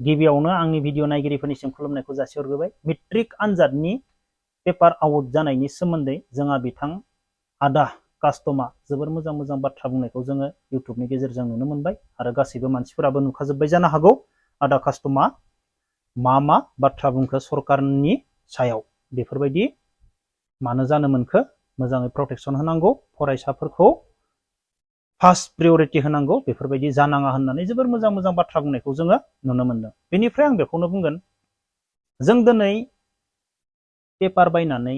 गिबियावनो आंनि भिडिअ नायगिरिफोरनिसिम खुलुमनायखौ जासिहरग्रोबाय। मेट्रिक आनजादनि पेपार आउट जानायनि सोमोन्दै जोंहा बिथां आदा कास्टमा जोबोर मोजां मोजां बाथ्रा बुंनायखौ जोङो इउटुबनि गेजेरजों नुनो मोनबाय आरो गासैबो मानसिफोराबो नुखाजोब्बाय जानो हागौ आदा कास्टमा मा बाथ्रा बुंखो सरकारनि सायाव बेफोरबायदि मानो जानो मोनखो मोजाङै प्रटेक्शन होनांगौ फरायसाफोरखौ फार्स्ट प्रायोरिटी होनांगौ बेफोरबायदि जानाङा होननानै जोबोर मोजां मोजां बाथ्रा बुंनायखौ जोङो नुनो मोनदों। बेनिफ्राय आं बेखौनो बुंगोन जों दिनै पेपार बायनानै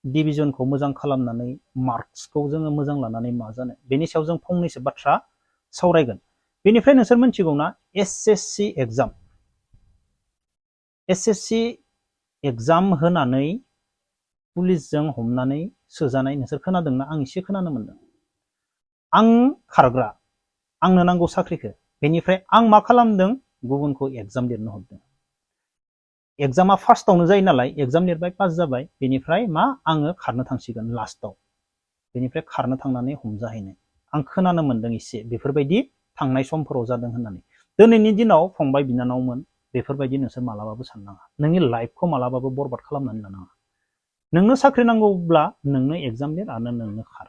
डिभिजनखौ मोजां खालामनानै मार्क्सखौ जोङो मोजां लानानै मा जानो बेनि सायाव जों फंनैसो बाथ्रा सावरायगोन। बेनिफ्राय नोंसोर मिथिगौना एसएससि एग्जाम होनानै पुलिसजों हमनानै सोजानाय नोंसोर खोनादोंना? आं एसे खोनानो मोनदों। आं खारग्रा आंनो नांगौ साख्रिखौ बेनिफ्राय आं मा खालामदों गुबुनखौ एग्जाम लिरनो हरदों। एग्जामा फार्स्टआवनो जायो नालाय एग्जाम लिरबाय पास जाबाय बेनिफ्राय मा आङो खारनो थांसिगोन लास्टआव बेनिफ्राय खारनो थांनानै हमजाहैनाय आं खोनानो मोनदों एसे बेफोरबायदि थांनाय समफोराव जादों होननानै। दिनैनि दिनाव फंबाय बिनानावमोन बेफोरबायदि नोंसोर मालाबाबो साननाङा नोंनि लाइफखौ मालाबाबो बरबाद खालामनानै लानाङा। नोंनो साख्रि नांगौब्ला नोंनो एग्जाम लिर आरो नोंनो खार।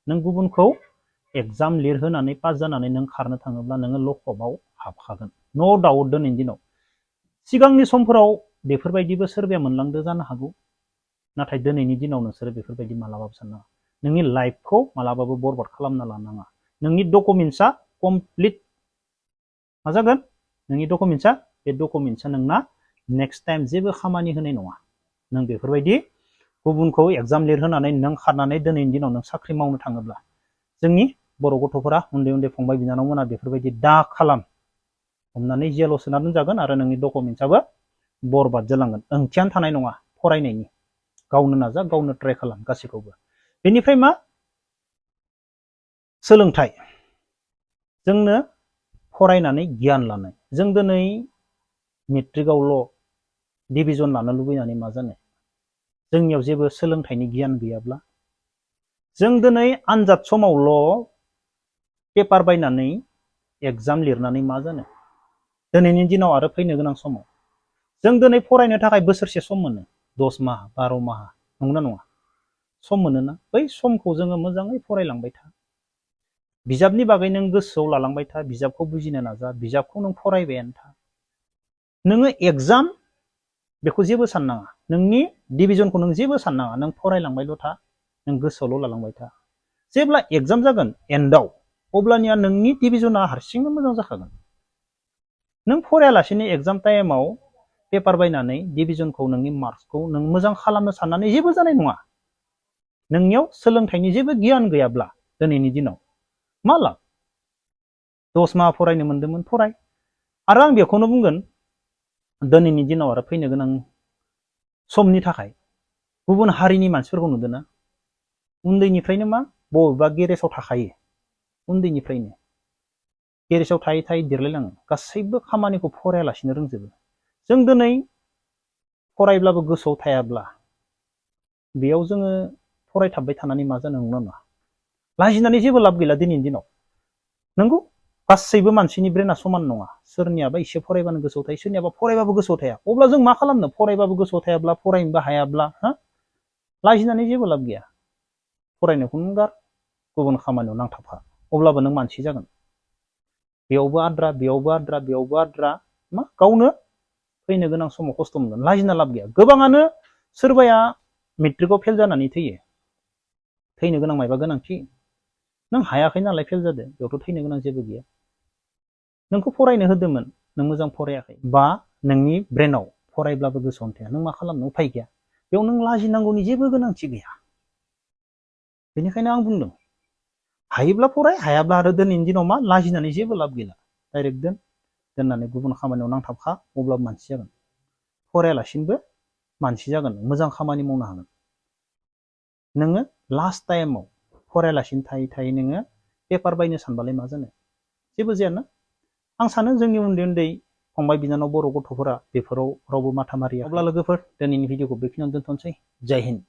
नों गुबुनखौ एग्जाम लिरहोनानै पास जानानै नों खारनो थाङोब्ला नोङो लकआपआव हाबखागोन नो डाउट। दिनैनि दिनाव सिगांनि समफोराव बेफोरबायदिबो सोरबाया मोनलांदो जानो हागौ नाथाय दिनैनि दिनाव नोंसोरो बेफोरबायदि मालाबाबो साननाङा। नोंनि लाइफखौ मालाबाबो बरबाद खालामना लानाङा। नोंनि डकुमेन्टसा कमप्लिट मा जागोन नोंनि डकुमेन्टसा बे डकुमेन्टसा नोंना नेक्स्ट टाइम जेबो खामानि होनाय नङा। नों बेफोरबायदि गुबुनखौ एग्जाम लिरहोनानै नों खारनानै दिनैनि दिनाव नों साख्रि मावनो थाङोब्ला जोंनि बर' गथ'फोरा उन्दै उन्दै फंबाय बिनानावमोना बेफोरबायदि दा खालाम हमनानै जेलाव सोना दोनजागोन आरो नोंनि डकुमेन्टसाबो बरबाद जालांगोन। ओंथियानो थानाय नङा फरायनायनि। गावनो नाजा गावनो ट्राइ खालाम गासैखौबो। बेनिफ्राय मा सोलोंथाइ जोंनो फरायनानै गियान लानाय। जों दिनै मेट्रिकआवल' डिभिजन लानो लुबैनानै मा जानो जोंनियाव जेबो सोलोंथाइनि गियान गैयाब्ला जों दिनै आनजाद समावल' पेपार बायनानै एग्जाम लिरनानै मा जानो दिनैनि दिनाव आरो फैनो गोनां समाव जों दिनै फरायनो थाखाय बोसोरसे सम मोनो 10 माह 12 माह नंगौना नङा? सम मोनोना बै समखौ जोङो मोजाङै फरायलांबाय था। बिजाबनि बागै नों गोसोआव लालांबाय था बिजाबखौ बुजिनो नाजा बिजाबखौ नों फरायबायानो था। नोङो एग्जाम बेखौ जेबो साननाङा नोंनि डिभिजनखौ नों जेबो साननाङा नों फरायलांबायल' था नों गोसोआवल' लालांबाय था। जेब्ला एग्जाम जागोन एन्डआव अब्लानिया नोंनि डिभिजना हारसिंनो मोजां जाखागोन। नों फरायालासेनो एग्जाम टाइमाव पेपार बायनानै डिभिजनखौ नोंनि मार्क्सखौ नों मोजां खालामनो साननानै जेबो जानाय नङा। नोंनियाव सोलोंथाइनि जेबो गियान गैयाब्ला दिनैनि दिनाव मा लाब? 10 माह फरायनो मोन्दोंमोन फराय। आरो आं बेखौनो बुंगोन दिनैनि दिनाव आरो फैनो गोनां समनि थाखाय गुबुन हारिनि मानसिफोरखौ नुदोंना उन्दैनिफ्रायनो मा बबेबा गेरेजाव थाखायो उन्दैनिफ्रायनो गेरेजाव थायै थायै देरलायलाङो गासैबो खामानिखौ फरायालासिनो रोंजोबो। जों दिनै फरायब्लाबो गोसोआव थायाब्ला बेयाव जोङो फरायथाबबाय थानानै मा जानो नंगौना नङा? लाजिनानै जेबो लाब गैला दिनैनि दिनाव। नंगौ गासैबो मानसिनि ब्रेना समान नङा। सोरनियाबा एसे फरायबानो गोसोआव थायो सोरनियाबा फरायबाबो गोसोआव थाया। अब्ला जों मा खालामनो फरायबाबो गोसोआव थायाब्ला फरायनोबो हायाब्ला लाजिनानै जेबो लाब गैया। फरायनायखौ नों गार गुबुन खामानियाव नांथाबखा अब्लाबो नों मानसि जागोन। बेयावबो आद्रा बेयावबो आद्रा बेयावबो आद्रा मा गावनो फैनो गोनां समाव खस्थ' मोनगोन। लाजिना लाब गैया। गोबाङानो सोरबाया मेट्रिकआव फेल जानानै थैयो। थैनो गोनां मायबा गोनांथि? नों हायाखै नालाय फेल जादों बेयावथ' थैनो गोनां जेबो गैया। नोंखौ फरायनो होदोंमोन नों मोजां फरायाखै बा नोंनि ब्रेनाव फरायब्लाबो गोसोआवनो थाया नों मा खालामनो उफाय गैया। बेयाव नों लाजिनांगौनि जेबो गोनांथि गैया। बेनिखायनो आं बुंदों हायोब्ला फराय हायाब्ला आरो दिनैनि दिनाव मा लाजिनानै जेबो लाब गैला। डाइरेक्ट दोननानै गुबुन खामानियाव नांथाबखा अब्लाबो मानसि जागोन। फरायालासिनोबो मानसि जागोन मोजां खामानि मावनो हागोन। नोङो लास्ट टाइमाव फरायालासिनो थायै थायै नोङो पेपार बायनो सानबालाय मा जानो जेबो जायाना। आं सानो जोंनि उन्दै उन्दै फंबाय बिनानाव बर' गथ'फोरा बेफोराव रावबो माथा मारिया। अब्ला लोगोफोर दिनैनि भिडिअखौ बेखिनियावनो दोनथ'नोसै। जय हिन्द।